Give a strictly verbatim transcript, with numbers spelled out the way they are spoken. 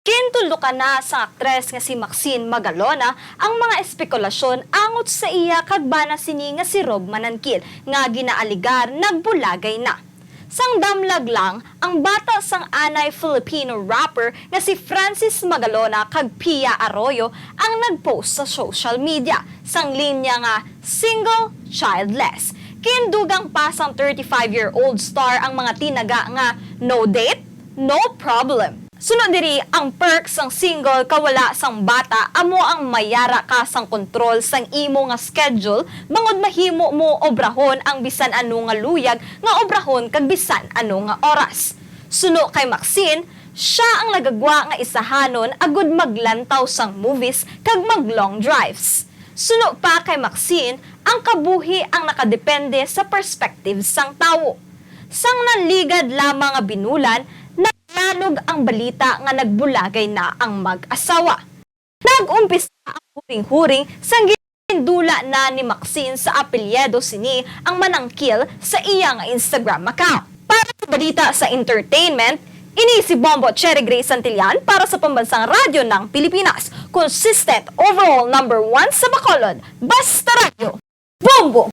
Gintulokan na sang aktres nga si Maxine Magalona ang mga espekulasyon angot sa iya kag bana sini nga si Rob Manangkil nga ginaaligar nagbulagay na. Sang damlag lang, ang bata sang anay Filipino rapper nga si Francis Magalona kag Pia Arroyo ang nag-post sa social media sang linya nga single, childless. Gindugang pa sang thirty-five-year-old star ang mga tinaga nga no date, no problem. Suno diri, ang perk sang single kawala sang bata amo ang mayara ka sang kontrol sang imo nga schedule, bangod mahimo mo obrahon ang bisan ano nga luyag nga obrahon kag bisan ano nga oras. Suno kay Maxine, sia ang nagagwa nga isahanon agud maglantaw sang movies kag mag long drives. Suno pa kay Maxine, ang kabuhi ang nakadepende sa perspective sang tawo. Sang naligad lamang nga binulan, naglanog ang balita nga nagbulagay na ang mag-asawa. Nag-umpisa ang huring-huring sang gindula na ni Maxine sa apelyido sini ang Manangkil sa iya nga Instagram account. Para sa balita sa entertainment, ini si Bombo Cherry Grace Santillan para sa Pambansang Radyo ng Pilipinas, consistent overall number one sa Bacolod, Basta Radyo. Bombo!